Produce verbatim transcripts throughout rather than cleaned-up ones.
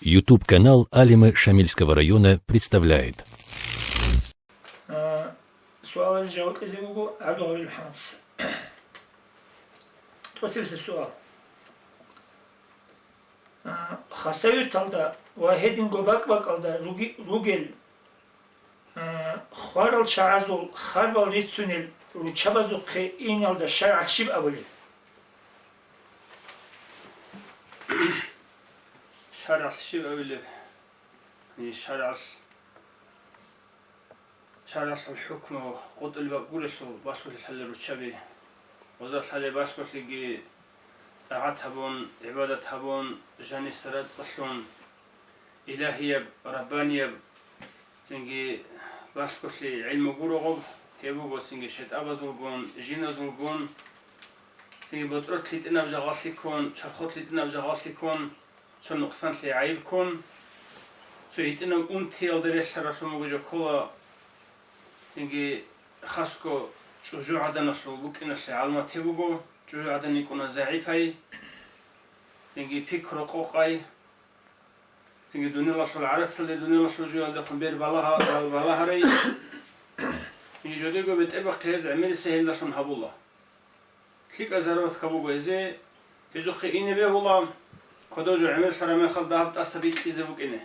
YouTube-канал Алимы Шамильского района представляет. А, суалазе жаваб кьезе буго ГӀабдулгъавил МухӀаммадица. ТӀоцебесеб суал. А, хасавирталда ва гьединго бакӀ-бакӀалда руги-, ругел, а, хварал чагӀазул харбал рицунел руччабазухъе иналда шаргӀалъ щиб абулеб? ШаргӀалъ щиб абулеб? Гье, шаргӀалъ, шаргӀалъул хӀукму къотӀулеб бакӀ гурелъул балъголъи лъалел руччаби. Гъоза лъалеб балъголъиги тӀагӀат гьабун, гӀибадат гьабун, жаниса рацӀцӀалъун, илагьияб, раббанияб, цинги балъголъи гӀилму гурого, гьеб буго цинги шайтӀабазулгун, жиназулгун, цинги ботӀролъ лъитӀинаб жагъалъи ккун, чорхолъ лъитӀинаб жагъалъи ккун, цо нукъсанлъи гӀайиб ккун, цо гьитӀинаб унтиялда релълъаралъун буго жо ккола, цинги хасго чӀужугӀаданалъул букӀиналъе гӀаламат гьеб буго, чӀужугӀадан йикӀуна загӀипай, цинги пикру къокъай, цинги дуниялалъул гӀарацалде, дуниялалъул жоялдехун бер балагьа-, бал-, балагьарай. Цинги жодего бетӀербахъи гьез гӀемерисей гьелдалъун гьабула. ЛъикӀай зарбатка буго гьезе, гьезухъе ине бегьула, кодо жо гӀемерлъараб мехалда гьаб тӀаса бикьизе букӀине.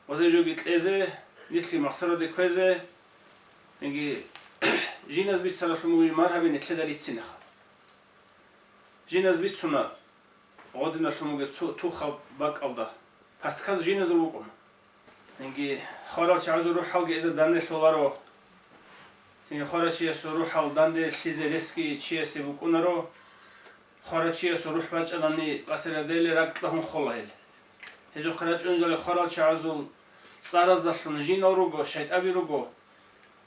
Гъозе жоги кьезе, нилъги махсараде кквезе, цинги жиназ бицаралъун бугеб маргьаби нилъеда рицинеха. Жиназ бицуна, гъодиналъун бугеб цо тухаб бакӀалда, пацказ жиназул букӀун. Цинги хварал чагӀазул рухӀалги гьезда данделъуларо. Цинги хварав чиясул рухӀал данделъизе ресги чиясе букӀунаро. Хварав чиясул рухӀ бачӀанани, къасирадели ракӀ кьагьун хола гьел. Гьезухъе рачӀунел жал хварал чагӀазул цӀараздалъун жинал руго, шайтӀаби руго.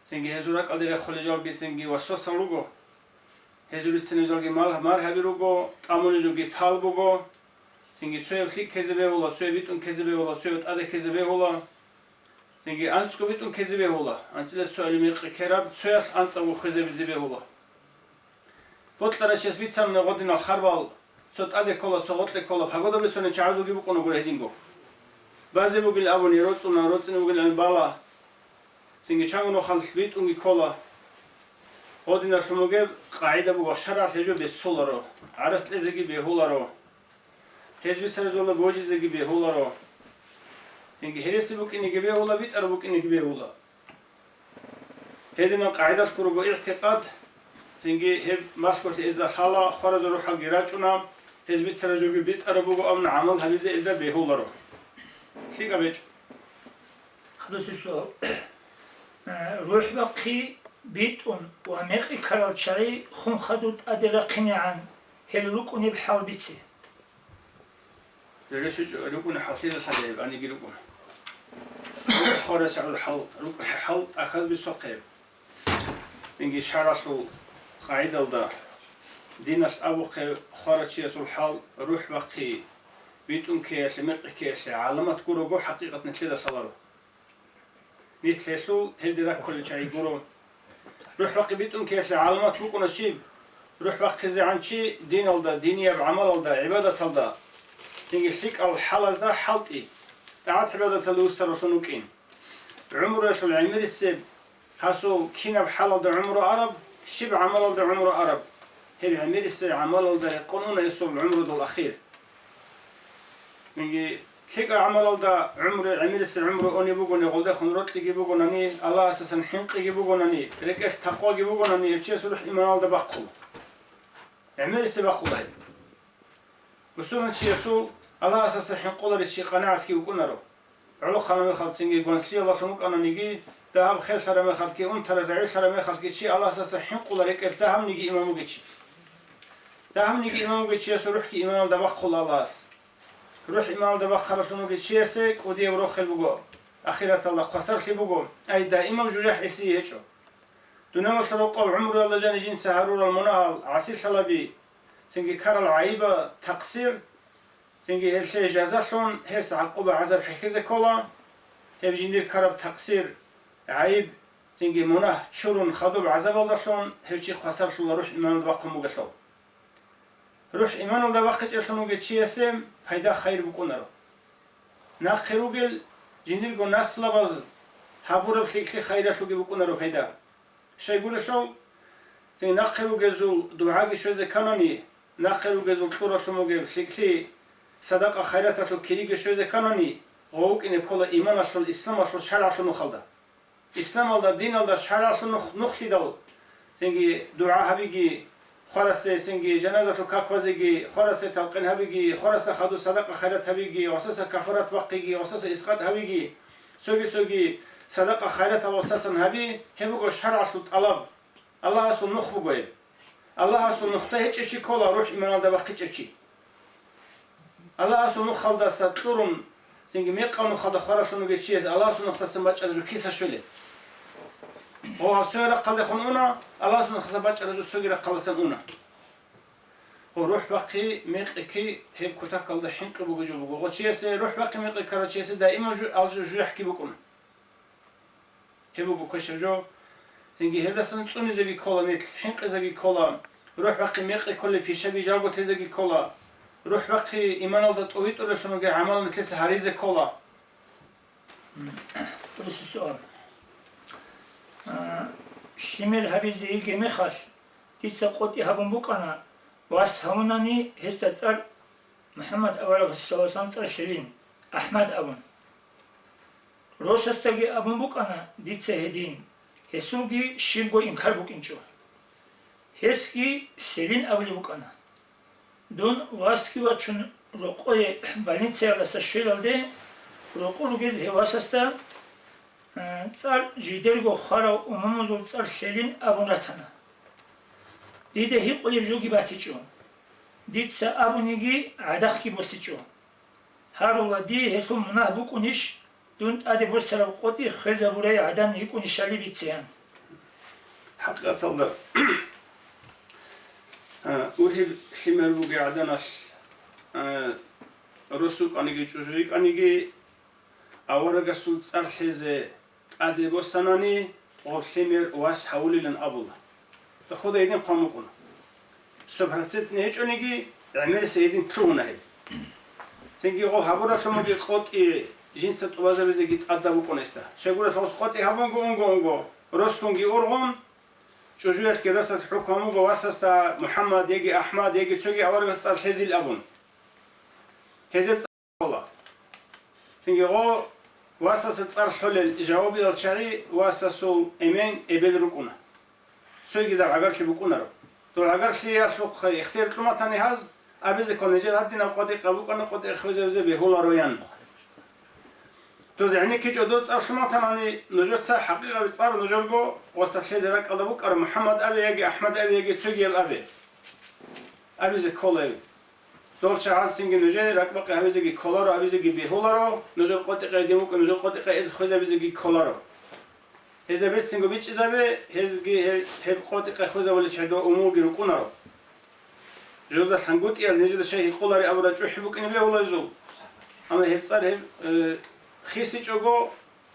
Цинги гьезул ракӀалде рехулел жалги цинги васвасал руго. Гьезул рицинел жалги мал-, маргьаби руго, тӀамулел жоги пал буго. Цинги цояб лъикӀ ккезе бегьула, цояб битӀун ккезе бегьула, цояб тӀаде ккезе бегьула. Цинги анцӀго битӀун ккезе бегьула, анцӀила цояли мекъи ккераб, цоялъ анцӀабго хвезабизе бегьула. Бокьарав чияс бицанани гъодинал харбал, цо тӀаде ккола, цо гъоркье ккола, погода бицунел чагӀазулги букӀуна гури гьединго. Базе бугин абуни роцӀуна, роцӀине бугин абуни бала. Цинги чанго нухалъ битӀунги ккола. Гъодиналъун бугеб къагӀида буго, шаргӀалъ гьеб жо беццуларо, гӀарац кьезеги бегьуларо. Гьез бицараб жоялда божизеги бегьуларо. Цинги гьереси букӀинеги бегьула, битӀараб букӀинеги бегьула. Гьединаб къагӀидалъ гурого игӀтикъад, цинги гьеб малъголъи гьезда лъала, хваразул рухӀалги рачӀуна, гьез бицараб жоги битӀараб буго абун гӀамал гьабизе гьезда бегьуларо. ЛъикӀаб гьечӀо. Хадусеб суал. Э, рухӀ бахъи битӀун ва мекъи ккарал чагӀи хун хадур тӀаде рахъинегӀан, гьел рукӀунеб хӀал бице. РересичӀо рукӀуна хӀалхьизалъаги гьеб аниги рукӀуна. ХварасагӀур хӀал, рукӀ-, хӀал тӀахьаз бицохъе. Инги шаргӀалъул къагӀидалда диналъ абухъе хварав чиясул хӀал рухӀ бахъи, битӀун ккеялъе, мекъи ккеялъе гӀаламат гурого, хӀакъикъат нилъеда лъаларо. Нилъелъул гьелде раккулел чагӀи гуро. РухӀ бахъи битӀун ккеялъе гӀаламат букӀуна щиб? РухӀ бахъизегӀан чи диналда, динияб гӀамалалда, гӀибадаталда, цинги лъикӀал хӀалазда хӀалтӀи, тӀагӀат-гӀибадаталда вуссаралъун вукӀин. ГӀумруялъул гӀемерисеб гьасул кинаб хӀалалда гӀумру араб, щиб гӀамалалда гӀумру араб, гьеб гӀемерисеб гӀамалалда рекъон уна гьесул гӀумрудул ахир. Цинги лъикӀаб гӀамалалда гӀумру, гӀемерисеб гӀумру унеб бугони, гъолдехун рокьиги бугонани, Аллагьасасан хӀинкъиги бугонани, рекӀелъ такъваги бугонани, гьев чияс рухӀ иманалда бахъула. ГӀемерисеб бахъула гьеб. Мусулман чиясул Аллагьасаса хӀинкъуларищи къанагӀатги букӀунаро. ГӀолохъанаб мехалцинги гванслиялдалъун вукӀананиги, дагьаб херлъараб мехалъги, унтараб загӀиплъараб мехалъги чи Аллагьасаса хӀинкъула рекӀелъ дагьабниги иман бугев чи. Дагьабниги иман бугев чиясул рухӀги иманалда бахъула Аллагьас. РухӀ иманалда бахъаралъун вугев чиясе кӀудияб рохел буго, ахираталда хвасарлъи буго, ай даимаб жужахӀ гьесие гьечӀо. Дуниялалъул рокъоб гӀумруялда жанив жинца гьарурал мунагьал, гӀасилъалаби, цинги ккарал гӀайиба, такъсир, цинги гьелъе жазалъун гьес гӀакъуба-гӀазаб хӀехьезе ккола, гьеб жиндир ккараб такъсир, гӀайиб, цинги мунагь чурун хадуб гӀазабалдалъун гьев чи хвасарлъула рухӀ иманалда бахъун бугелъул. РухӀ иманалда бахъичӀелъун вугев чиясе пайда-хайир букӀунаро. Нахъе ругел жиндирго наслабаз гьабураб лъикӀлъи хайралъулги букӀунаро пайда. Щайгурелъул, цин нахъе ругезул дугӀаги щвезе кканани, нахъе ругезул кьуралъун бугеб лъикӀлъи, садакъа-хайраталъул кириги щвезе кканани, гъов вукӀине ккола иманалъул, исламалъул, шаргӀалъул нухалда. Исламалда, диналда, шаргӀалъул нух-, нухлъидал, цинги дугӀа гьабиги, хварасе, цинги жаназалъул как базеги, хварасе талкъин гьабиги, хварасда хадуб садакъа-хайрат гьабиги, васаса кафарат бахъиги, васаса искъат гьабиги, цоги-цоги садакъа-хайратал васасан гьаби, гьеб буго шаргӀалъул тӀалаб. Аллагьасул нух буго гьеб. Аллагьасул нухда гьечӀев чи ккола рухӀ-иманалда бахъичӀев чи. Аллагьасул нухалдаса кьурун, цинги мекъав нухалда хваралъун вугев чияс Аллагьасул нухдасан бачӀараб жо киса щвелеб? Гъо, гьав цояв рахъалдехун уна, Аллагьасул нухдасан бачӀараб жо цоги рахъалдасан уна. Гъо, рухӀ бахъи, мекъи кки, гьеб кутакалда хӀинкъи бугеб жо буго. Гъо, чиясе рухӀ бахъи, мекъи ккарав чиясе даимаб жу-, алжу-, жужахӀги букӀуна. Гьеб буго квешаб жо. Цинги гьелдасан цӀунизеги ккола нилъ, хӀинкъизеги ккола, рухӀ бахъи мекъи кколел пишаби жалго тезеги ккола, рухӀ бахъи иманалда тӀовитӀулелъун ругел гӀамал нилъеца гьаризе ккола. Гьуси суал. А, лъимер гьабизе йигеб мехалъ, дица къотӀи гьабун букӀана, вас гьавунани гьесда цӀар МухӀаммад аварагасул саллаллагьу гӀалайгьи вассаллам цӀар лъелин, АхӀмад абун. Росасдаги абун букӀана дица гьедин, гьесулги щибго инкар букӀинчӀо. Гьесги лъелин абулеб букӀана. Дун васги вачун рокъое больницаялдаса щвелалде, рокъор ругез гьев васасда, э, цӀар жидерго хварав умумузул цӀар лъелин абун ратана. Дида гьикъулеб жоги батичӀо. Дица абуниги гӀадахъги босичӀо. Гьарула, дие гьелъул мунагь букӀунищ, дун тӀаде босараб къотӀи хвезабурай гӀадан йикӀунищали бицеян? ХӀакъикъаталда, а, ургьиб лъимер бугей гӀаданалъ, а, рос вукӀаниги чӀужу йикӀаниги, аварагасул цӀар лъезе тӀаде босанани, гъоб лъимер вас гьавулилан абула. Худа гьедин хъван букӀуна. Сто процентни гьечӀониги, гӀемерисеб гьедин лъугьуна гьеб. Цинги гъо гьабуралъун бугеб къотӀи жинца тӀубазабизеги тӀадаб букӀуна гьесда. Щайгурелъул къотӀи гьабунго унго-унго, росгунги ургъун, чӀужуялъги росалъ хӀукму буго васасда МухӀаммад яги АхӀмад яги цоги аварагас цӀар лъезил абун. Гьезер цӀар ккола. Цинги гъо васаса цӀар лъолел жавабиял чагӀи васасул эмен эбел рукӀуна. Цойги дагь гӀагарлъи букӀунаро. Дов гӀагарлъиялъухъ ихтияр кьун батани гьаз, абизе ккола нижер гьадинаб къотӀи къабукъана, къотӀи хвезабизе бегьулароян. Доз гӀенеккичӀо доз цӀар лъун батанани, нужеца хӀакъикъаби цӀар нужерго, васас лъезе ракӀалда букӀараб МухӀаммад абе яги АхӀмад абе яги цогиял абе. Абизе ккола гьеб. Дол чагӀазцинги нужее ракӀбакъи гьабизеги кколаро, абизеги бегьуларо, нужер къотӀи къайдин букӀа, нужер къотӀи къайэз хвезабизеги кколаро. Гьезда берцинго бичӀчӀизабе, гьезги гье-, гьеб къотӀи къай хвезабулел чагӀи дов умулги рукӀунаро. Жодалъ гьангутӀиял нижеда щай гьикъулари абураб чӀухӀи букӀине бегьула гьезул. Амма гьеб цӀар гьеб, э, хисичӀого,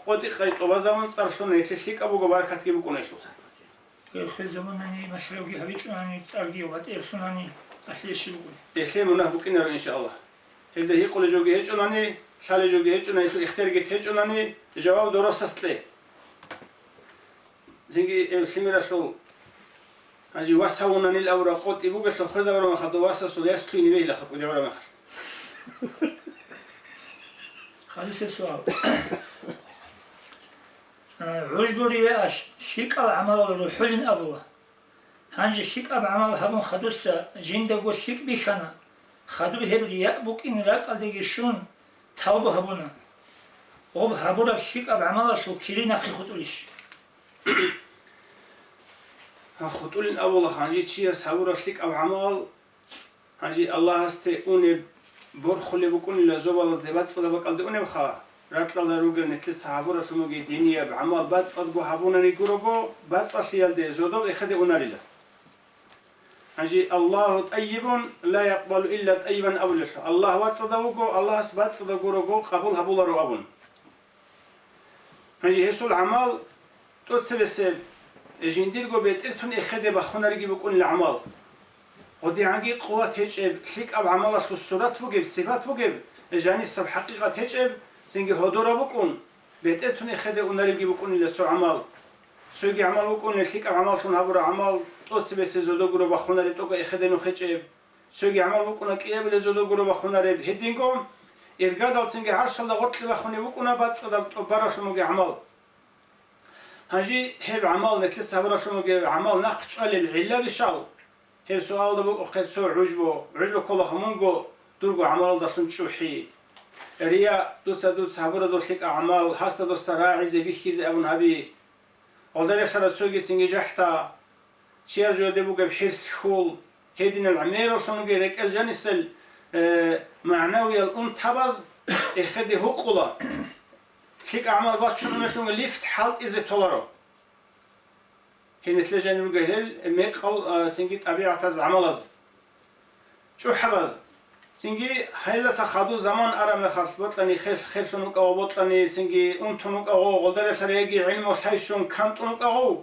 къотӀи къай тӀубазабун цӀар лъуна, гьелъие лъикӀаб буго, баракатги букӀуна гьелъул. Гьеб хвезабунани, машгьурабги гьабичӀунани, цӀарги батӀияб лъунани, алъие щиб букӀуни? Гьелъие мунагь букӀинаро, иншааллагь. Гьелда гьикъулей жоги гьечӀунани, лъалей жоги гьечӀунани, гьелъул ихтиярги течӀунани, жаваб доросас кье. Цинги гьев лъимералъул, гьанже вас гьавунанил абураб къотӀи бугелъул, хвезабураб мехалда васасул яс лъугьине бегьилаха, кӀудиябураб мехалъ. Хадусеб суал. ГӀужбу-риялъ лъикӀал гӀамалал рухӀулин абула. Гьанже лъикӀаб гӀамал гьабун хадуса жиндаго лъикӀ бихьана, хадуб гьеб рияъ букӀин ракӀалдеги щун, тавба гьабуна. Гъоб гьабураб лъикӀаб гӀамалалъул кири нахъе хутӀулищ? ХутӀулин абула, гьанже чияс гьабураб лъикӀаб гӀамал Гьанже Аллагьасде унеб борхулеб букӀунила зобалазде бацӀцӀадаб бакӀалде унебха, ракьалда ругел нилъеца гьабуралъун бугеб динияб гӀамал бацӀцӀадго гьабунани гурого, бацӀцӀалъиялде зодал эхеде унарила. Гьанже «Аллагьу тӀайибун, ла якъбалу илла тӀайибан» абулелъул, Аллагь бацӀцӀадав вуго, Аллагьас бацӀцӀадав гурого къабул гьабуларо абун. Гьанже гьесул гӀамал тӀоцебесеб, жиндирго бетӀертун эхеде бахунариги букӀунел гӀамал. ГъодигӀанги къуват гьечӀеб, лъикӀаб гӀамалалъул сурат бугеб, сипат бугеб, жанисаб хӀакъикъат гьечӀеб, Цинги гьодораб букӀун, бетӀер тун эхеде унаребги букӀунила цо гӀамал. Цоги гӀамал букӀунила лъикӀаб гӀамаллъун гьабураб гӀамал, тӀоцебесеб зодо гуро бахунареб тӀокӀаб эхеде нух гьечӀеб. Цоги гӀамал букӀуна кӀиабилеб зодо гуро бахунареб. Гьединго иргадал цинги гӀаршалда гъоркье бахунеб букӀуна бацӀцӀадаб тӀубаралъун бугеб гӀамал. Гьанже гьеб гӀамал, нилъеца гьабуралъун бугеб гӀамал нахъ чӀвалел гӀилла бищал? Гьеб суалда букӀухъе цо гӀужбу, гӀужбу кколаха мунго дурго гӀамалалдалъун чӀухӀи. Рия, дуца дуца гьабурадул лъикӀа гӀамал, гьасда досда рагӀизе бихьизе абун гьаби. Гъолда релълъараб цогицинги жахӀда, чияр жояде бугеб хӀирс хьул, гьединал гӀемераллъунги рекӀел жанисел, э, магӀнавиял унтабаз эхеде гьукъула. ЛъикӀа гӀамал баччун унелъунги лифт хӀалтӀизе толаро. Гьенетлъе жанир руго гьел мекъал, а, цинги тӀабигӀатаз, гӀамалаз. ЧӀухӀабаз. Цинги гьелдаса хадув заман араб мехалъ бокьани хер-, херлъун вукӀа ва бокьани цинги унтун вукӀа гъо, гъолдарелъар яги гӀилму лъайщун кантӀун вукӀа гъов.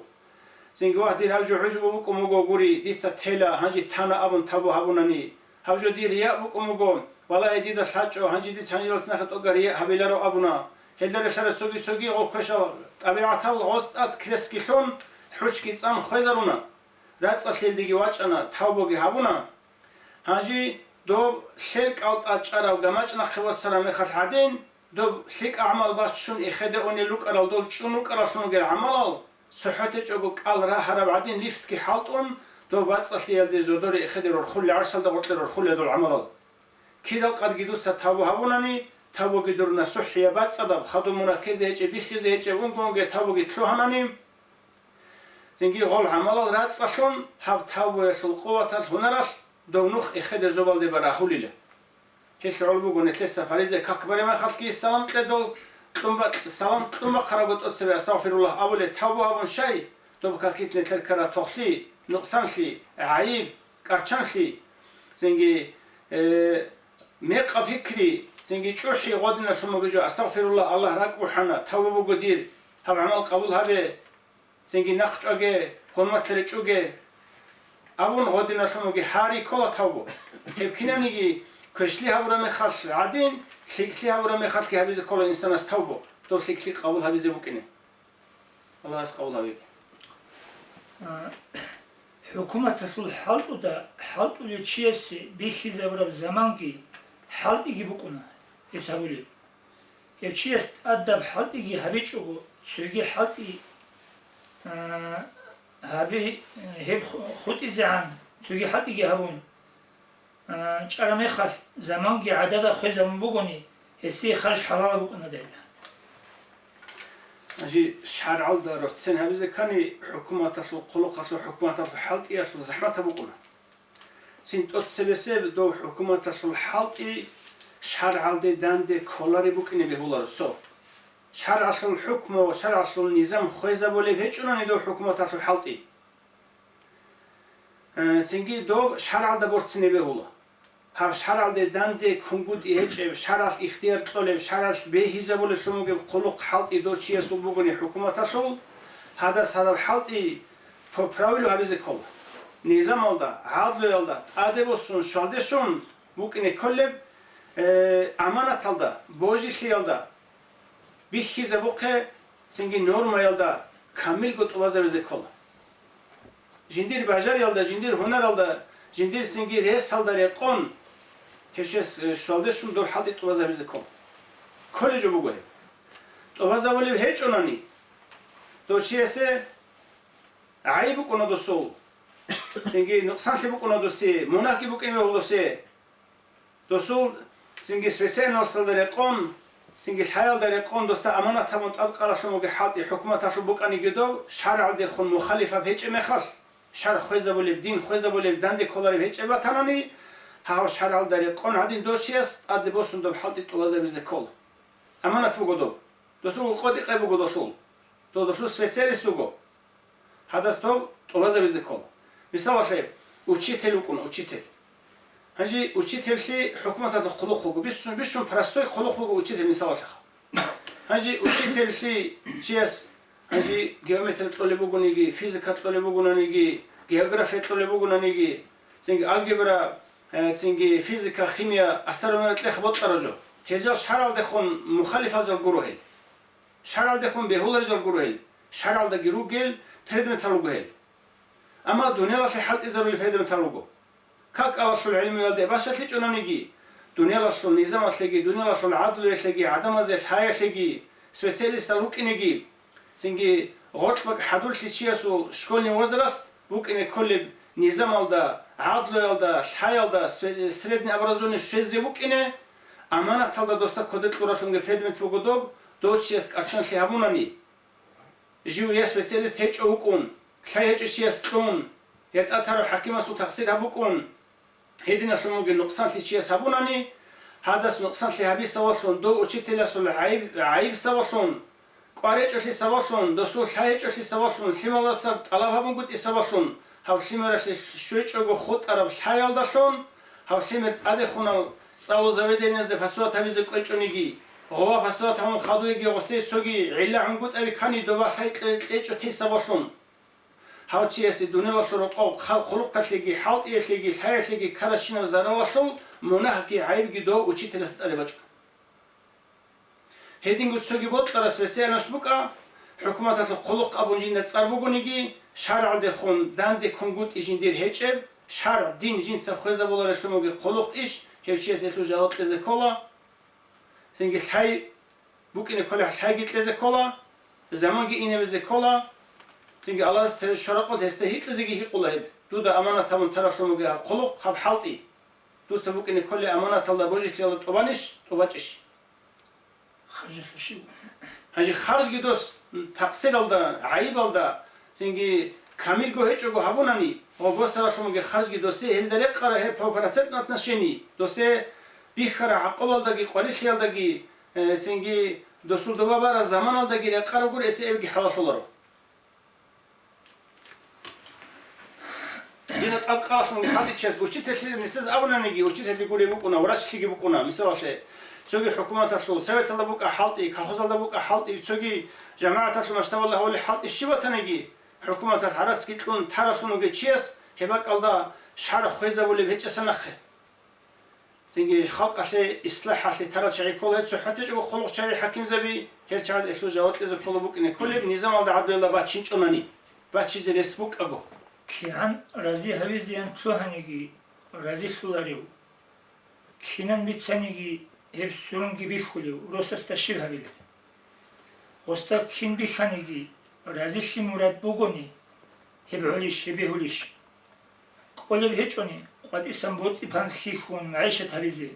Цинги, вагь, дир гьаб жо гӀужбу букӀун буго гури, дица тела, гьанже тана абун тавбу гьабунани. Гьаб жо дир рия букӀун буго, валагье, дида лъачӀо, гьанже дица гьанжелас нахъе тӀокӀаб рия гьабиларо абуна. Гьелда релълъараб цоги-цоги гъол квешал тӀабигӀатал гъос тӀад крестги лъун, хӀучги цӀан хвезаруна. РацӀцӀалъиялдеги вачӀана, тавбуги гьабуна. Гьанже доб лъел кӀалтӀа чӀарав гамачӀ нахъе вассараб мехалъ гӀадин, доб лъикӀа гӀамал баччун эхеде унел рукӀарал дол чӀун рукӀараллъун ругел гӀамалал, цохӀо течӀого кӀал рагьараб гӀадин лифтги хӀалтӀун, доб бацӀцӀалъиялде зодоре эхеде рорхулел, гӀаршалда гъоркье рорхулел дол гӀамалал. Кидал къадги дуца тавбу гьабунани, тавбуги дур насухӀияб бацӀцӀадаб, хадуб мун раккезе гьечӀеб, бихьизе гьечӀеб, унго-унго тавбуги лъугьанани, цинги гъол гӀамалал рацӀцӀалъун, гьаб тавбуялъул къуваталъ, гьунаралъ дов нух эхеде зобалде барагьулила. Гьелъ гӀоло буго нилъеца фариза как бареб мехалъги салам кьедал, кьун ба-, салам кьун бахъарабго тӀоцебе астагъфируллагь абулеб тавбу гьабун щай, доб какилъ нилъер ккараб тохлъи, нукъсанлъи, гӀайиб, кӀарчанлъи, цинги, э, мекъаб пикри, цинги чӀухӀи гъодиналъун бугеб жо, астагъфируллагь, Аллагь ракӀ бухӀана, тавбу буго дир, гьаб гӀамал къабул гьабе. Цинги нахъ чӀваге, гьурматлъи речӀоге абун гъодиналъун вуги гьари ккола тавбу. Гьеб кинабниги квешлъи гьабураб мехалъ гӀадин, лъикӀлъи гьабураб мехалъги гьабизе ккола инсанас тавбу, дов лъикӀлъи къабул гьабизе букӀине. Аллагьас къабул гьабеги. А, хӀукуматалъул хӀалтӀуда хӀалтӀулев чиясе бихьизабураб заманги хӀалтӀиги букӀуна, гьес гьабулеб. Гьев чияс тӀадаб хӀалтӀиги гьабичӀого, цоги хӀалтӀи, а, гьаби-, гьеб ху-, хутӀизегӀан, цоги хӀалтӀиги гьабун, а, чӀараб мехалъ, заманги гӀадада хвезабун бугони, гьесие харж хӀалалаб букӀунадайилан. Гьанже шаргӀалда роцен гьабизе ккани, хӀукуматалъул хъулухъалъул, хӀукуматалъул хӀалтӀиялъул захӀматаб букӀуна. Цин тӀоцебесеб дов хӀукуматалъул хӀалтӀи шаргӀалде данде кколареб букӀине бегьуларо цо. ШаргӀалъул хӀукму ва шаргӀалъул низам хвезабулеб гьечӀунани дов хӀукуматалъул хӀалтӀи, э, цинги дов шаргӀалда борцине бегьула. Гьаб шаргӀалде данде кунгутӀи гьечӀеб, шаргӀалъ ихтияр кьолеб, шаргӀалъ бегьизабулелъун бугеб хъулухъ хӀалтӀи дов чиясул бугони хӀукуматалъул, гьадас гьадаб хӀалтӀи по правилу гьабизе ккола. Низамалда, гӀадлуялда, тӀаде босун, щвалде щун букӀине кколеб, э, аманаталда, божилъиялда бихьизабухъе, цинги нормаялда камилго тӀубазабизе ккола. Жиндир бажариялда, жиндир гьунаралда, жиндир цинги ресалда рекъон, гьев чияс, э, щвалде щун дов хӀалтӀи тӀубазабизе ккола. Кколеб жо буго гьеб. ТӀубазабулеб гьечӀунани, дов чиясе гӀайиб букӀуна досул, цинги нукъсанлъи букӀуна досе, мунагьги букӀине бегьула досе. Досул цинги специальносталда рекъон, цинги лъаялда рекъон досда аманат гьабун тӀадкъаралъун вугеб хӀалтӀи хӀукуматалъул букӀаниги дов, шаргӀалдехун мухалифаб гьечӀеб мехалъ, шаргӀ хвезабулеб, дин хвезабулеб, данде кколареб гьечӀеб батанани, гьав шаргӀалда рекъон гӀадин дов чияс тӀаде босун доб хӀалтӀи тӀубазабизе ккола. Аманат буго доб. Досул къотӀи-къай буго досул. Дов досул специалист вуго. Гьадас дов тӀубазабизе ккола. Мисалалъе, учитель вукӀуна, учитель. Гьанже учительлъи хӀукуматалъул хъулухъ буго. Бищун, бищун простой хъулухъ буго учитель, мисалалъеха. Гьанже учительлъи чияс, гьанже геометрия кьолеб бугониги, физика кьолеб бугонаниги, география кьолеб бугонаниги, цинги алгебра, э, цинги физика, химия, астрономия кьех бокьараб жо. Гьел жал шаргӀалдехун мухалифал жал гуро гьел. ШаргӀалдехун бегьуларел жал гуро гьел. ШаргӀалдаги ругел предметал руго гьел. Амма дуниялалъе хӀалтӀизарулел предметал руго. Как алалъул гӀилмуялде бащалъичӀонаниги, дуниялалъул низамалъеги, дуниялалъул гӀадлуялъеги, гӀадамазе лъаялъеги, специалистал рукӀинеги, цинги гъоркьбакӀ хӀадурлъи чиясул школьный возраст букӀине кколеб низамалда, гӀадлуялда, лъаялда, све-, среднее образование щвезе букӀине, аманаталда досда кодекьуралъунги предмет буго доб, дов чияс кӀарчӀанлъи гьабунани. Жив я специалист гьечӀо вукӀун, лъай гьечӀо чияс кьун, я тӀатарав хӀакимасул такъсир гьабукӀун, гьединалъун вугев нукъсанлъи чияс гьабунани, гьадас нукъсанлъи гьабисавалъун, дов учителасул гӀайиб-, гӀайибсавалъун, кӀваречӀолъи савалъун, досул лъай гьечӀолъи савалъун, лъималдаса тӀалаб гьабунгутӀи савалъун, гьав лъимералъе щвечӀого хутӀараб лъаялдалъун, гьав лъимер тӀадехунал цӀалу заведениязде пасуат гьабизе кӀвечӀониги, гъова пасуат гьавун хадуеги гъосей цоги гӀилла гӀунгутӀаби ккани доба лъай кье-, кьечӀо тей савалъун. Гьав чиясе дуниялалъул рокъов хъал-, хъулухъалъеги, хӀалтӀиялъеги, лъаялъеги ккаращинаб заралалъул мунагьги гӀайибги дов учителасда тӀаде бачӀо. Гьединго цоги бокьарас вецеялъус букӀа, хӀукуматалъул хъулухъ абун жинда цӀар бугониги, шаргӀалдехун данде ккунгутӀи жиндир гьечӀеб, шаргӀ, дин жинца хвезабуларелъун бугеб хъулухъ иш, гьев чияс гьелъул жаваб кьезе ккола. Цинги лъай букӀине кколеб лъайги кьезе ккола, заманги инабизе ккола, цинги Аллагьас цеве щвараб къо гьесда гьикъизеги гьикъула гьеб, дуда аманат гьабун таралъун бугеб гьаб хъулухъ, гьаб хӀалтӀи. Дуца букӀине кколеб аманаталда божилъиялда тӀубанищ, тӀубачӀищ? Харжалъул щиб? Гьанже харжги дос такъсиралда, гӀайибалда, цинги камилго гьечӀого гьабунани, ва госаралъунги харжги досе гьелда рекъараб гьеб по процентном отношении, досе бихьараб гӀакъубалдаги къварилъиялдаги, э, цинги досул доба бараб заманалдаги рекъараб гури, эсебги хӀалалъуларо. Дина тӀадкъалалъун хӀалтӀичияс учительлъи нилъеца абунаниги, учительлъи гуреб букӀуна, врачлъиги букӀуна, мисалалъе, цоги хӀукуматалъул советалда букӀа хӀалтӀи, колхозалда букӀа хӀалтӀи, цоги жамагӀаталъул масштабалда гьавулеб хӀалтӀи щиб батаниги, хӀукуматалъ гӀарацги кьун таралъун вугев чияс гьеб бакӀалда шаргӀ хвезабулеб гьечӀеса нахъе. Цинги халкъалъе ислахӀалъе тарал чагӀи ккола, гьел цохӀо течӀого хъулухъ чагӀи хӀакимзаби, гьел чагӀаз гьелъул жаваб кьезе ккола букӀине кколеб, низамалда гӀадлуялда бачинчӀонани, бачизе рес букӀаго. КигӀан рази гьавизеян лъугьаниги разилъуларев, кинан бицаниги гьеб сурунги бихьулев, росасда щиб гьабилеб? Гъосда кин бихьаниги, разилъи мурад бугони, гьеб гӀолищ, гьеб бегьулищ? КӀолеб гьечӀони, къватӀисан боцӀи-панз хьихьун, магӀишат гьабизе,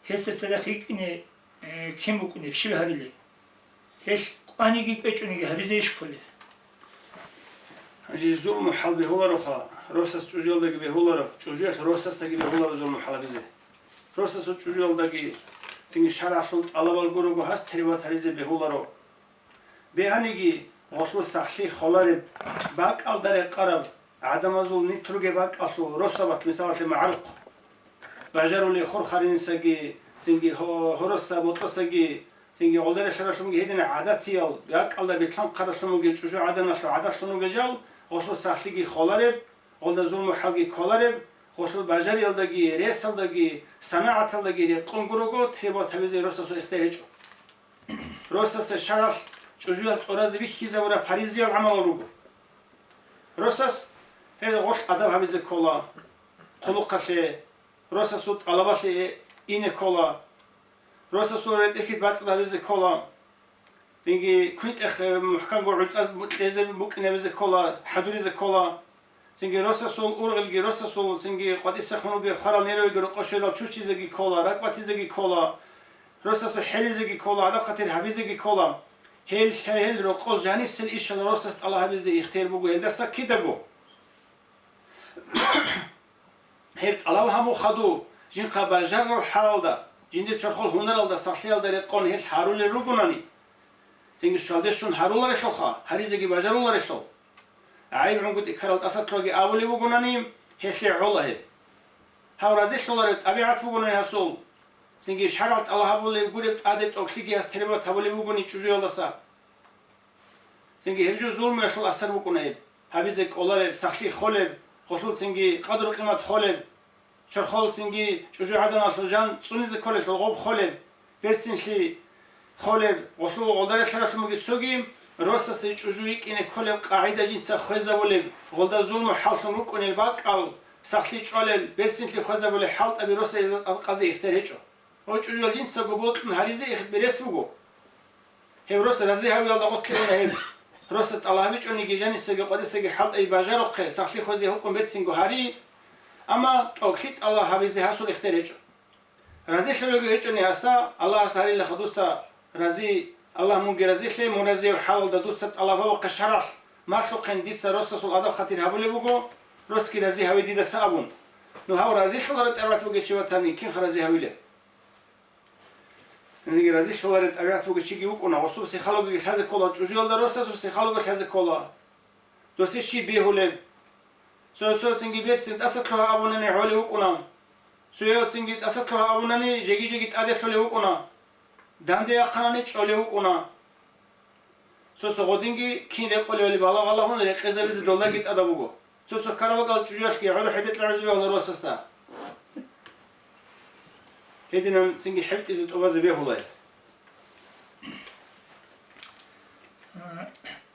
гьесда цадахъ йикӀине, э, кин букӀунеб, щиб гьабилеб? Гьелъ кӀваниги кӀвечӀониги гьабизейищ кколеб? Гьанже зулму хӀал бегьулароха, росас чӀужуялдаги бегьуларо, чӀужуялъ росасдаги бегьуларо зулму хӀал гьабизе. Росасул чӀужуялдаги цинги шаргӀалъул тӀалабал гурого гьас тербат гьаризе бегьуларо. Бегьаниги, гъолъул сахлъи холареб, бакӀалда рекъараб, гӀадамазул нитруге бакӀалъул росабат, мисалалъе, магӀарухъ бажарулей хурхаринисаги, цинги гьо-, гьороса ботӀосаги, цинги гъолда релълъаралъунги гьедина гӀадатиял, бакӀалда бетлъанхъаралъун вугев чӀужугӀаданалъул гӀадатлъун вугев жал, гъолъул сахлъиги холареб, гъолда зулму хӀалги кколареб, гъолъул бажариялдаги, ресалдаги, санагӀаталдаги рекъон гурого, требовать гьабизе росасул ихтияр гьечӀо. Росасе шаргӀалъ чӀужуялъ тӀуразе бихьизабураб паризиял гӀамалал руго. Росас гьел гъолъ адаб гьабизе ккола, хъулухъалъе, росасул тӀалабалъе ине ккола, росасул ретӀехьид бацӀцӀад гьабизе ккола, цинги квинтӀех, э, мухӀканго гӀутӀа кьезе букӀинабизе ккола, хӀадуризе ккола. Цинги росасул ургъелги, росасул цинги къватӀисахун ругел хварал нервиги рокъов щведал чучизеги ккола, ракӀбатизеги ккола, росасул хӀелизеги ккола, гьадаб хатир гьабизеги ккола. Гьел лъай гьел рокъол жанисел ишал росас тӀалаб гьабизе ихтияр буго гьелдаса кидаго. Гьеб тӀалаб гьабун хадув, жинхъа бажарарав хӀалалда, жиндир чорхол гьунаралда, сахлъиялда рекъон гьел гьарулел ругонани, цинги щвалде щун гьаруларелъулха, гьаризеги бажаруларелъул. ГӀайиб гӀунгутӀи ккарал тӀасалъугьаги абулеб бугонани, гьелъе гӀола гьеб. Гьав разилъуларев тӀабигӀат бугонани гьасул, цинги шаргӀалъ тӀалаб гьабулеб гуреб тӀаде тӀоклъиги гьас требовать гьабулеб бугони чӀужуялдаса. Цинги гьеб жо зулмуялъул асар букӀуна гьеб. Гьабизе кӀолареб, сахлъи холеб, гъолъул цинги къадру-къимат холеб, чорхол цинги чӀужугӀаданалъул жан цӀунизе кколелъул гъоб холеб, Берцинлъи холеб, гъолъул гъолдарелъаралъумги цоги, росасе чӀужу йикӀине кколеб къагӀида жинца хвезабулеб, гъолда зулму хӀаллъун рукӀунел бакӀал, сахлъи чӀвалел, берцинлъи хвезабулел хӀалтӀаби росасе алкъазе ихтияр гьечӀо. Гъо чӀужуял жинцаго бокьун гьаризе их берес буго. Гьев рос рази гьавиялда гъотлъи уна гьеб. Роса тӀалаб гьабичӀониги, жанисаги къватӀисаги хӀалтӀаби бажарухъе, сахлъи хвезе гьукъун берцинго гьари, амма тӀокӀлъи тӀалаб гьабизе гьасул ихтияр гьечӀо. Разилъулего гьечӀони гьасда, Аллагьас гьарилаха дуца рази, Аллагь мунги разилъе, мун разияб хӀалалда дуца тӀалаб гьабухъе шаргӀалъ, малъухъен дица росасул адаб-хатир гьабулеб буго, росги рази гьаве дидаса абун. Ну гьав разилъулареб тӀабигӀат бугев чи ватани, кинха рази гьавилеб? Гьанжеги разилъулареб тӀабигӀат бугев чиги вукӀуна, гъосул психологиги лъазе ккола, чӀужуялда росасул психологи лъазе ккола. Досе щиб бегьулеб? Цо-, цоцинги берцин тӀаса лъугьа абунани гӀолев вукӀуна. Цояцинги тӀаса лъугьа абунани жеги-жеги тӀаде лъолев вукӀуна. Данде яхъанани чӀолев вукӀуна. Цо-цо гъодинги кин рекъолевали балагьалагьун рекъезабизе долдаги тӀадаб буго. Цо-цо ккараб бакӀал чӀужуялъги гӀоло хӀедекь гӀузе бегьула росасда. Гьединан цинги хӀебтӀизе тӀубазе бегьулай.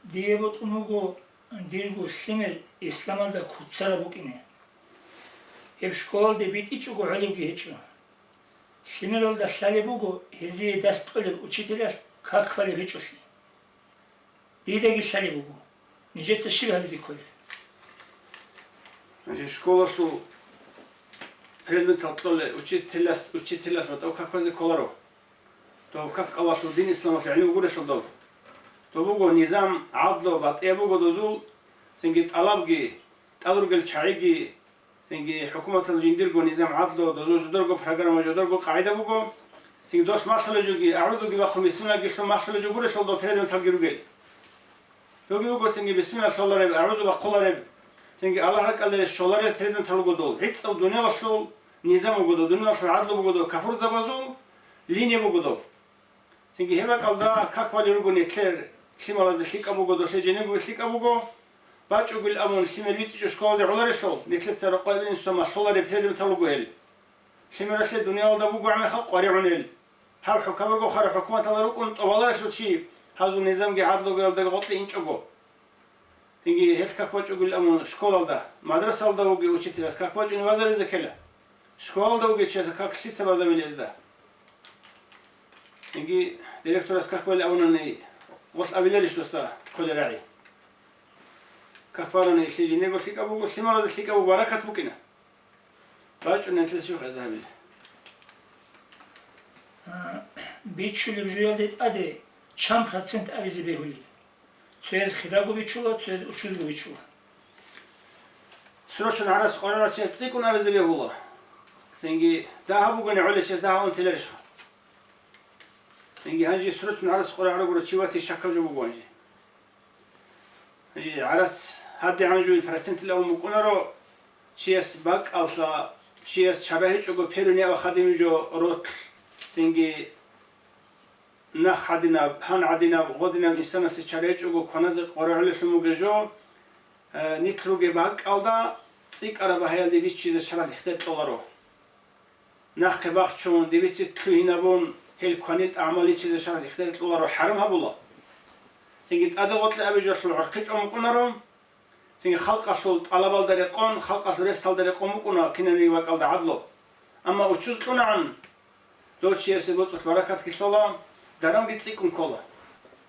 Дие бокьун буго дирго лъимер исламалда куцараб букӀине. Гьеб школалде битӀичӀого гӀолебги гьечӀо. Лъимералда лъалеб буго гьезие дас кьолеб учителалъ как балеб гьечӀолъи. Дидаги лъалеб буго. Нижеца щиб гьабизе кколеб? Гьанже школалъул предметал кьолел учителас, учителалъ батӀав как базе кколаро. Дов как кӀалалъул дин исламалъул гӀилму гурелъул дов. Дов буго низам, гӀадлу, батӀияб буго дозул, цинги тӀалабги, тӀад ругел чагӀиги, цинги хӀукуматалъул жиндирго низам, гӀадлу, дозул жударго программа, жударго къагӀида буго. Цинги дос малъулеб жоги, агӀузуги бахъун бисмиллаги лъун малъулеб жо гурелъул дов предметалги ругел. Доги буго цинги бисмилла лъолареб, агӀузу бахъулареб, цинги Аллагь ракӀалде щоларел предметал руго дол. ГӀицӀав дуниялалъул низам буго дов, дуниялалъул гӀадлу буго дов, капурзабазул линия буго дов. Цинги гьеб бакӀалда как балел руго нилъер лъималазе лъикӀаб буго, долъе жинего лъикӀаб буго, бачӀугил абун лъимер битӀичӀо школалде гӀоларелъул, нилъеца рокъой бинисо малъулареб предметал руго гьел. Лъимералъе дуниялалда буго гӀемехъа къваригӀунел. Гьаб хӀукабурго хара хӀукуматалда рукӀун тӀобаларелъул чи гьазул низамги гӀадлугиялда гъоркье инчӀого. Цинги гьелъ как бачӀугил абун школалда, мадрасалда вугев учителас как бачӀунев вазабизе ккела. Школалда вугев чияс как лъица базабилезда? Цинги директорас как балел абунани, гъолъ абиларищ досда кколел рагӀи? Как барани лъи жинего лъикӀаб буго, лъималазе лъикӀаб буго, баракат букӀина. БачӀунелъе щиб гьезда гьабила? А, бичулеб жоялде тӀаде чан процент абизе бегьулеб? Цояз хидаго бичула, цояз учузго бичула. Срочно гӀарац къваригӀарав чияс цӀикӀкӀун абизе бегьула. Цинги дагьаб бугони гӀолев чияс дагьаб унтиларищха? Цинги гьанже срочно гӀарац къваригӀарав гуро чи ватин щакаб жо буго гьанже. Гьанже гӀарац гьадигӀан жуй процентил авун букӀунаро, чияс бакӀалъа, чияс чара гьечӀого перуни ава хадимил жо ротлъ, цинги нах гьадинаб, гьан гьадинаб, гъодинаб инсанасе чара гьечӀого кваназе къваригӀулелъун бугеб жо, э, нилъ ругеб бакӀалда цӀикӀкӀараб багьаялде биччизе шаргӀалъ ихтияр кьоларо. Нахъе бахчун, дебици лъугьинабун, гьел кванил тӀагӀамал риччизе шаргӀалъ ихтияр кьоларо, хӀарам гьабула. Цинги тӀаде гъоркье абизе жолъул гӀорхъи чӀун букӀунаро. Цинги халкъалъул тӀалабалда рекъон, халкъалъул ресалда рекъон букӀуна кинабниги бакӀалда гӀадлу. Амма учуз кьунагӀан, дов чиясе боцӀулъ баракатги лъола, дарамги цӀикӀкӀун ккола.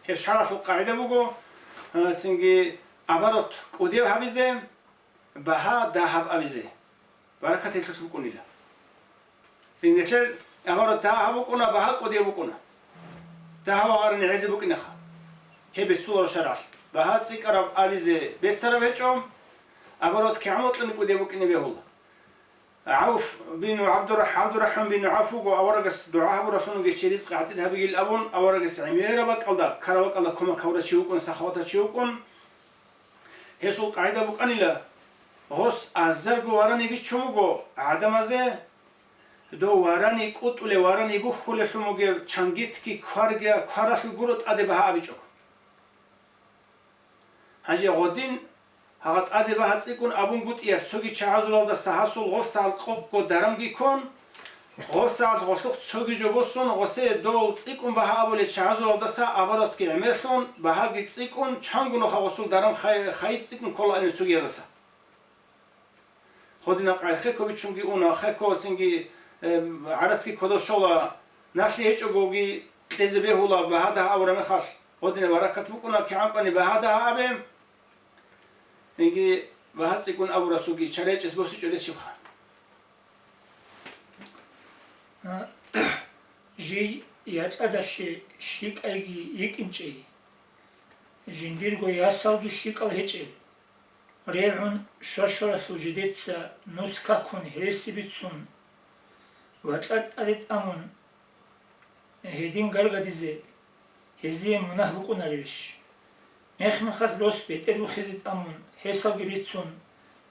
Гьеб шаргӀалъул къагӀида буго, а, цинги оборот кӀудияб гьабизе, багьа дагьаб абизе. Баракат гьелъулъ букӀунила. Цинги нилъер оборот дагьаб букӀуна, багьа кӀудияб букӀуна. Дагьаб агъарани гӀезе букӀинаха. Гьеб беццуларо шаргӀалъ. Багьа цӀикӀкӀараб абизе беццараб гьечӀо, оборот кигӀан бокьани кӀудияб букӀине бегьула. ГӀавф бин ГӀабдурахӀ-, ГӀабдурахӀман бин ГӀавф вуго аварагас дугӀа гьабуралъун вугев чи ризкъ гӀатӀид гьабигил абун, аварагас гӀемераб бакӀалда, ккараб бакӀалда кумек гьабурав чи вукӀун, сахаватав чи вукӀун. Гьесул къагӀида букӀанила, гъос азарго варани бичун буго гӀадамазе, дов варани кӀутӀулев, варани бухьулелъун бугеб чангитги кварги кваралъур гуро тӀаде багьа абичӀого. Гьанже гъодин гьагъа тӀаде багьа цӀикӀкӀун абунгутӀиялъ цоги чагӀазулалдаса гьасул гъосал къокъго дарамги ккун, Гъосагьат гъолъухъ цоги жо босун, гъосе дол цӀикӀкӀун багьа абулел чагӀазулалдаса абаротги гӀемерлъун, багьаги цӀикӀкӀун, чанго нуха гъосул даран хай-, хай цӀикӀкӀун кколаанил цогияздаса. Гъодинаб къайхъе ккобичунги уна, хъе ккоцинги, э, гӀарацги кодо щола, налъи гьечӀогоги кьезе бегьула, багьа дагьа абураб мехалъ, гъодинаб баракат букӀуна, кигӀан кӀвани багьа дагьа абе. Цинги багьа цӀикӀкӀун абурасулги чара гьечӀес босичӀо рес щибха. А, жий якьадалъе лъикӀайги йикӀинчӀей, жиндирго ясалги лъикӀал гьечӀел. РегӀун щващваралъул жидеца нус какун гьереси бицун ва тӀад-тӀаде тӀамун гьедин гаргадизе гьезие мунагь букӀунаревищ? Мех-мехалъ рос бетӀер бухизе тӀамун, гьесалги рицун,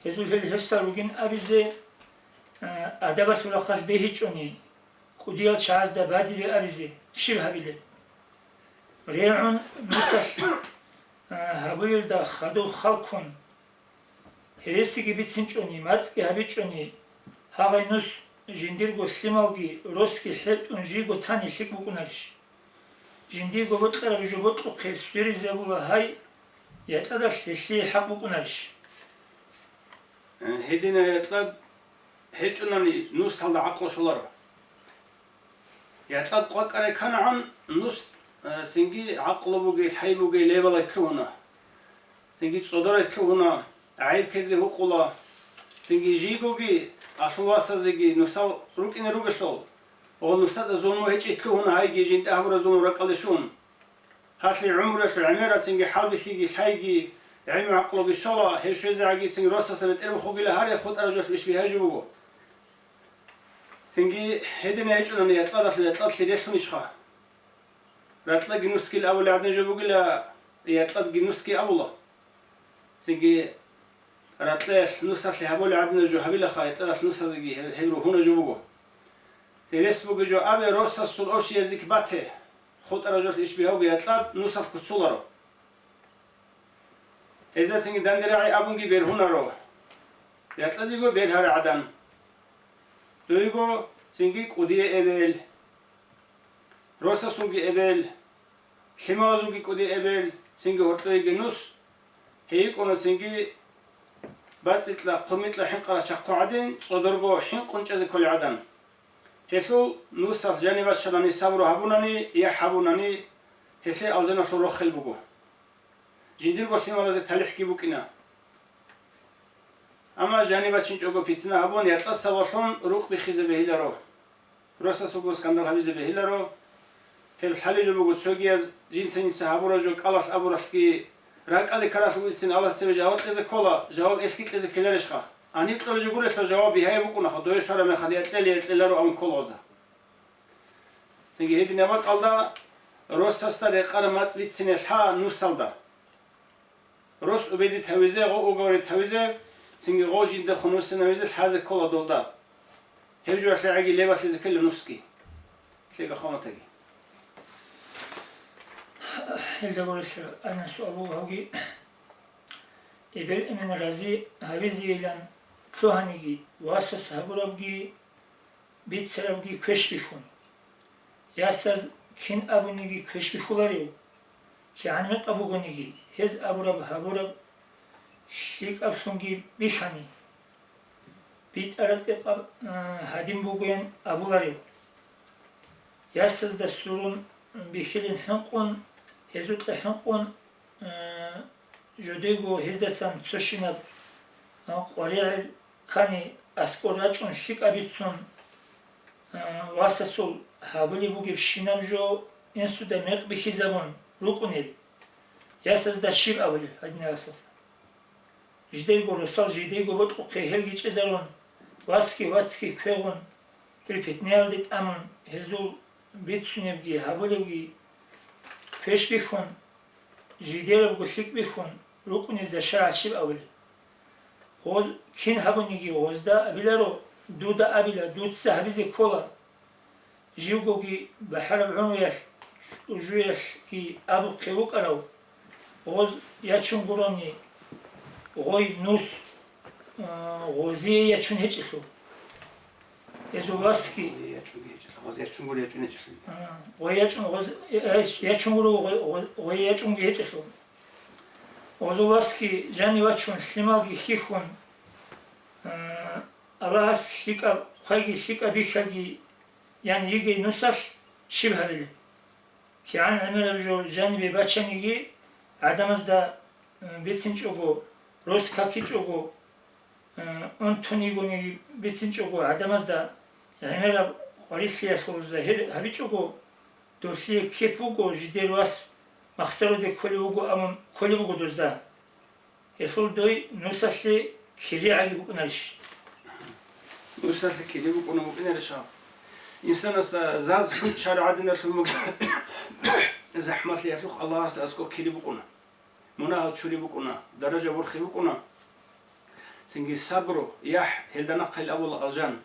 гьезул гьел гьесал ругин абизе, а, адабалъул рахъалъ бегьичӀони, кӀудиял чагӀазда бадибе абизе щиб гьабилеб? РегӀун нусалъ, а, гьабулелда хадуб халкун, гьересиги бицинчӀони, мацӀги гьабичӀони, гьагъай нус жиндирго лъималги росги хӀетӀун жийго тани лъикӀ букӀунарищ? Жиндирго бокьараб жо бокьухъе сверизабула гьай, якьадалъ гьелъие хӀакъ букӀунарищ? Гьединай якьад гьечӀунани нусалда гӀакълу щоларо. Якьад къвакӀарай кканагӀан нус, э, цинги гӀакълу бугей, лъай бугей лебалай лъугьуна. Цинги цӀодарай лъугьуна, гӀайиб ккезе гьукъула. Цинги жийгоги, алъул васазеги нусал рукӀине ругелъул, ва нусада зулму гьечӀей лъугьуна гьайги жинда гьабураб зулму ракӀалде щун. Гьалъие гӀумруялъул гӀемерацинги хӀалбихьиги лъайги, гӀелму-гӀакълуги щола, гьев щвезегӀагицин росаса бетӀер бухугила гьаре хутӀараб жолъ иш бигьаяб жо буго. Цинги гьедин гьечӀунани якьадалъ якьадлъи релълъунищха? Ракьаги нусгил абулеб гӀадин жо бугила, якьадги нусги абула. Цинги ракьаялъ нусалъе гьабулеб гӀадинаб жо гьабилаха, якьадалъ нусазеги гьеб, гьеб ругьунаб жо буго. Гьерес бугеб жо абе, росасул общий язык бате, хутӀараб жолъ иш бигьавги якьад нусалъ куцуларо. Гьезда цинги данде рагӀи абунги бергьунаро. Якьад йиго бергьарай гӀадан. Дойго цинги кӀудияй эбел, росасулги эбел, лъималазулги кӀудияй эбел, цинги гьоркьоеги нус, гьей йикӀуна цинги бацӀикьа-хъумикьа хӀинкъарал чахъу гӀадин, цӀодорго хӀинкъун чӀезе кколей гӀадан. Гьелъул нусалъ жаниб баччанани сабру гьабунани, яхӀ гьабунани, гьелъие алжаналъул рохел буго. Жиндирго лъималазе талихӀги букӀина. Амма жаниб бачинчӀого питна гьабун, якьас сабаблъун рукъ биххизе бегьиларо. Росасулго скандал гьабизе бегьиларо. Гьеб лъалеб жо буго, цогияз жинца-жинца гьабураб жо кӀалалъ абуралъги, ракӀалде ккаралъ вугицин Аллагьас цебе жаваб кьезе ккола, жаваб элъги кьезе ккеларищха? Гьаниб кьолеб жо гурелъул жаваб бигьаяб букӀунаха, дове щвараб мехалъ я кьела, я кьеларо абун ккола гъозда. Цинги гьединаб бакӀалда росасда рекъараб мацӀ бицине лъа нусалда. Рос убедит гьавизе, гъо уговорит гьавизе, цинги гъо жинда хунусинавизе лъазе ккола долда. Гьеб жо лъагӀаги лебалъизе ккела нусги. Лъега хъаматаги. Гьелда гурелъул, ана суал буго гьавги, эбел-эмен рази гьавизейилан лъугьаниги, васас гьабурабги, бицарабги квеш бихьун. Ясаз кин абуниги квеш бихьуларев? КигӀан мекъаб бугониги, гьез абураб-гьабураб лъикӀаблъунги бихьани, битӀараб тӀекъаб, а, гьадин бугоян абуларев? Ясазда сурун бихьилин хӀинкъун, гьезукьа хӀинкъун, а, жодего гьездасан цо щинаб, а, къваригӀел ккани аскӀор рачӀун лъикӀаб бицун, а, васасул гьабулеб бугебщинаб жо инсуда мекъ бихьизабун рукӀунеб. Ясазда щиб абулеб гьадинал ясазда? Жидерго росал жидейго бокьухъе гьелги чӀезарун, васги вацги квегъун, гьел питнаялде тӀамун, гьезул бицунебги гьабулебги квеш бихьун, жидерабго лъикӀ бихьун рукӀунезда шаргӀат щиб абулеб? Гъоз кин гьабуниги гъозда абиларо, дуда абила, дуца гьабизе ккола. Живгоги бахӀараб гӀумруялъ, чӀужуялъги абухъе вукӀарав, гъоз ячун гурони, гъой нус, а, гъозие ячун гьечӀелъул. Гьезул васги, гъозе ячунги гьечӀелъул, гъозе ячун гури ячунги гьечӀелъул. Гъозул васги жани вачун, лъималги хьихьун, а, Аллагьас лъикӀаб хъвайги лъикӀаб бихьаги, ян йигей нусалъ щиб гьабилеб? КигӀан гӀемераб жо жанибе бачаниги, гӀадамазда, м, бицинчӀого, рос какичӀого, м, унтун йигониги бицинчӀого, гӀадамазда гӀемераб къварилъиялъул загьир гьабичӀого, долъие кеп буго, жидер вас махсароде кколев вуго абун кколеб буго дозда. Гьелъул дой нусалъе киригӀаги букӀунарищ? Нусалъе кири букӀуна букӀинарищ гьаб? Инсанасда заз хӀуччар гӀадиналъун бугеб захӀмалъиялъухъ Аллагьас аскӀоб кири букӀуна. Мунагьал чури букӀуна, даража борхи букӀуна. Цинги сабру, яхӀ, гьелда нахъе абула алжан.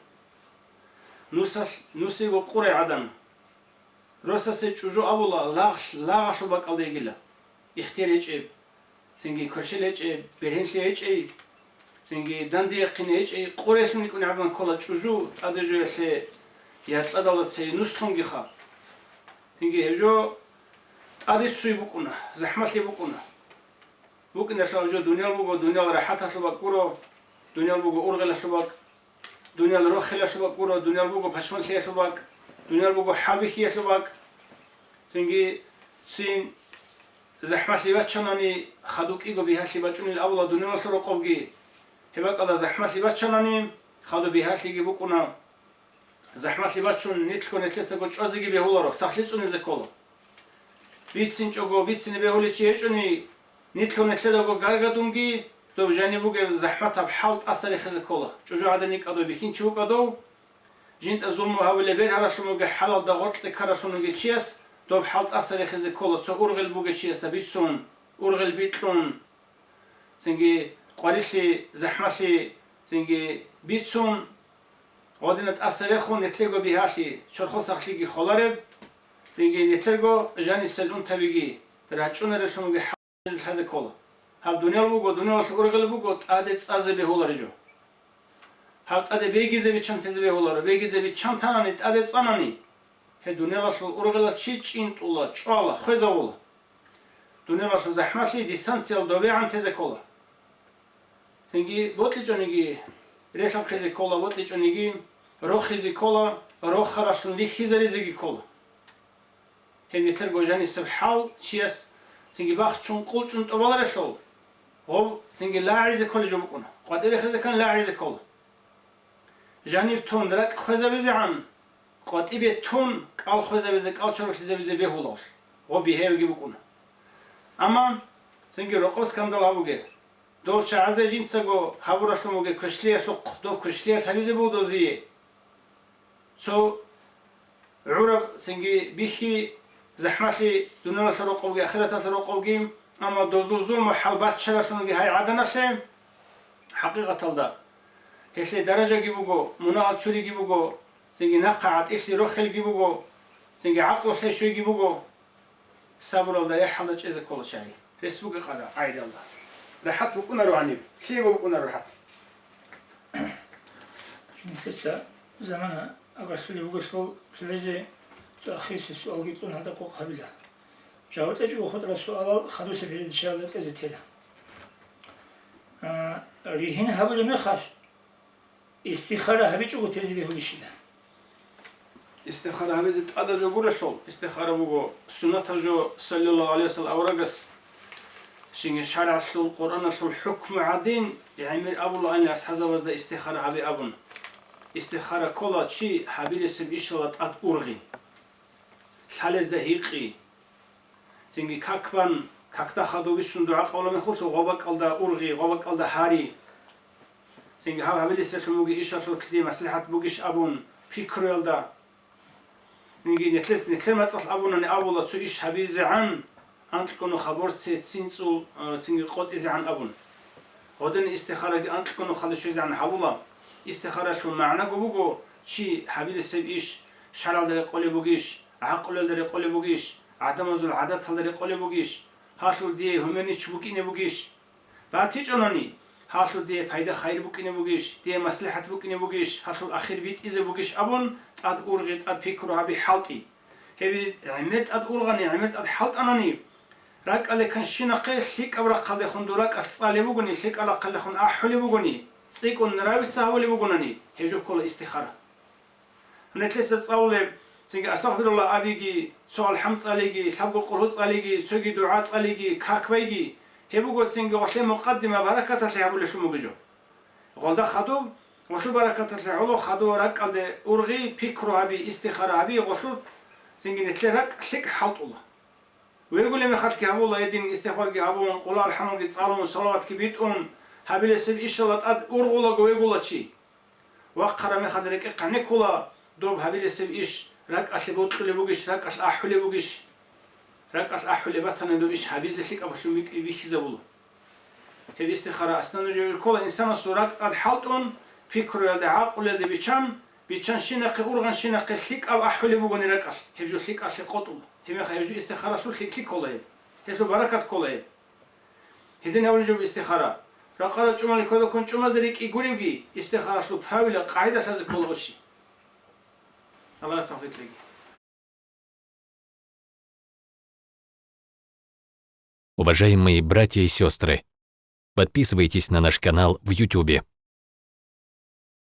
Нусалъ, нусиго къурай гӀадан. Росасе чӀужу абула лагъ-, лагъалъул бакӀалда йигила. Ихтияр гьечӀеб, цинги кверщел гьечӀеб, бергьенлъи гьечӀей, цинги дандеяхъине гьечӀей, къурелъун йикӀун гӀадамал ккола чӀужу, тӀаде жоялъе якьадалда цей нуслъунгиха. Цинги гьеб жо тӀаде ццуй букӀуна, захӀмалъи букӀуна. БукӀиналъул жо дуниял буго, дуниял рахӀаталъул бакӀ гуро, дуниял буго ургъелалъул бакӀ, дуниял рохелалъул бакӀ гуро, дуниял буго пашманлъиялъул бакӀ, дуниял буго хӀалбихьиялъул бакӀ. Цинги цин захӀмалъи баччанани, хадуб кӀиго бигьалъи бачӀунел абула дуниялалъул рокъобги. Гьеб бакӀалда захӀмалъи баччанани, хадуб бигьалъиги букӀуна. ЗахӀмалъи бачун, нилъго нилъецаго чӀвазеги бегьуларо, сахлъи цӀунизе ккола. БицинчӀого, бицине бегьулев чи гьечӀони, нилъго нилъедаго гаргадунги, доб жаниб бугеб захӀматаб хӀал тӀаса рехизе ккола. ЧӀужу гӀадин йикӀадав бихьинчи вукӀадав, жинда зулму гьабулеб бергьаралъун вугеб хӀалалда гъоркье ккаралъун вугев чияс доб хӀал тӀаса рехизе ккола, цо ургъел бугев чиясда бицун, ургъел бикьун. Цинги къварилъи, захӀмалъи, цинги бицун, гъодина тӀаса рехун, нилъего бигьалъи, чорхол сахлъиги холареб, цинги нилъего жанисел унтабиги рачӀунарелъун вугеб хӀал лъазе ккола. Гьаб дуниял буго, дуниялалъул ургъел буго, тӀаде цӀазе бегьуларо жо. Гьаб тӀаде бегизе биччан тезе бегьуларо, бегизе биччан танани, тӀаде цӀанани, гьеб дуниялалъул ургъелал чи чӀинтӀула, чӀвала, хвезавула. Дуниялалъул захӀмалъи дистанциялда добегӀан тезе ккола. Цинги бокьичӀониги релъанхъизе ккола, бокьичӀониги рохизе ккола, рохаралъун рихьизаризеги ккола. Гьеб нилъерго жанисеб хӀал чияс цинги бахчун, къулчӀун тӀубаларелъул, гъоб цинги лагӀизе кколеб жо букӀуна, къватӀире хезеккан лагӀизе ккола. Жаниб тун ракӀ хвезабизегӀан, къватӀибе тун кӀал хвезабизе, кӀал чорхолъизабизе бегьуларо, гъоб бигьаябги букӀуна. Амма цинги рокъоб скандал гьабуге, дол чагӀазе жинцаго гьабуралъун бугеб квешлъиялъухъ, доб квешлъиялъ гьабизе буго дозие. Цо гӀураб цинги бихьи захӀмалъи дуниялалъул рокъобги ахираталъул рокъобги, амма дозул зулму хӀал баччаралъунги гьай гӀаданалъе, хӀакъикъаталда, гьелъе даражаги буго, мунагьал чуриги буго, цинги нахъа гӀатӀилъи рохелги буго, цинги гӀакълу лъей щвейги буго. Сабуралда яхӀалда чӀезе ккола чагӀи. Рес буго къада гӀайдалда. РахӀат букӀунаро гьаниб. Лъиего букӀунаро рахӀат. Нилъеца замана агарсулеб бугелъул, цогьазе цо ахирисеб суалги кьун гьалда къокъ гьабила. Жаваб кьечӀого хутӀарал суалал хадусеб передачаялда кьезе тела. А, ригьин гьабулеб мехалъ, истихара гьабичӀого тезе бегьулищила? Истихара гьабизе тӀадаб жо гурелъул, истихара буго суннатаб жо, саллаллагьу гӀалайгьи вассалам аварагас, цинги шаргӀалъул, Къуръаналъул хӀукму гӀадин, гӀемер абулаанила асхӀазабазда истихара гьабе абун. Истихара ккола чи гьабилесеб ишала тӀад ургъи, лъалезда гьикъи. Цинги как бан, какда хадуб бищун дугӀа къабулаб мехалъ, гъоб бакӀалда ургъи, гъоб бакӀалда гьари. Цинги гьаб гьабилеселъун бугеб ишалъулъги маслихӀат бугищ абун, пикруялда. Цинги нилъер, нилъер мацӀалъ абунани абула, цо иш гьабизегӀан, анкьго нуха борце цинцӀул, э, цинги къотӀизегӀан абун. Гъодин истихараги анкьго нухалде щвезегӀан гьабула. Истихаралъул магӀнаго буго, чи гьабилесеб иш шаргӀалда рекъолеб бугищ, гӀакълуялда рекъолеб бугищ, гӀадамазул гӀадаталда рекъолеб бугищ, гьалъул дие гьумерничи букӀине бугищ. БатичӀонани, Гьалъул дие пайда-хайир букӀине бугищ, дие маслихӀат букӀине бугищ, гьалъул ахир битӀизе бугищ абун, тӀад ургъи, тӀад пикру гьаби, хӀалтӀи. Гьеб гӀемер тӀад ургъани, гӀемер тӀад хӀалтӀанани, ракӀалде кканщинахъе лъикӀаб рахъалдехун дур ракӀалъ цӀалеб бугони, лъикӀаб рахъалдехун ахӀулеб бугони, цӀикӀкӀун нравится гьавулеб бугонани, гьеб жо ккола истихара. Нилъеца цӀалулеб, цинги астагъфируллагь абиги, цо алхӀам цӀалиги, лъабго къулгьу цӀалиги, цоги дугӀа цӀалиги, как байги, гьеб буго цинги гъолъе мукъаддима баракаталъе гьабулелъун бугеб жо. Гъолда хадуб, гъолъул баракаталъе гӀоло хадув ракӀалде ургъи, пикру гьаби, истихара гьаби, гъолъул цинги нилъер ракӀ лъикӀ хӀалтӀула. Вегулеб мехалъги гьабула гьедин, истигъфарги гьабун, къулгьу алхӀамги цӀалун, салаватги битӀун, гьабилесеб ишала тӀад ургъулаго вегула чи. Вахъараб мехалъ рекӀехъ гӀенеккула, доб гьабилесеб иш ракӀалъе бокьулеб бугищ, ракӀалъ ахӀулеб бугищ? РакӀалъ ахӀулеб батани, доб иш гьабизе лъикӀаблъун бик-, бихьизабула. Гьеб истихара аслан нужее ккола инсанасул ракӀ тӀад хӀалтӀун, пикруялде, гӀакълуялде биччан, биччанщинахъе, ургъанщинахъе лъикӀаб ахӀулеб бугони ракӀалъ, гьеб жо лъикӀалъе къотӀула. Гьебмехалъ гьеб жо истихаралъул лъикӀлъи ккола гьеб. Гьелъул баракат ккола гьеб. Гьедин абулеб жо истихара. Ракъа рачӀунали кодаккун чӀумазе рикӀкӀи гуревги, истихаралъул правила, къагӀидалъазе ккола оши. Аллагьас тавфикъ кьеги. Уважаемые братья и сестры, подписывайтесь на наш канал в Ютубе.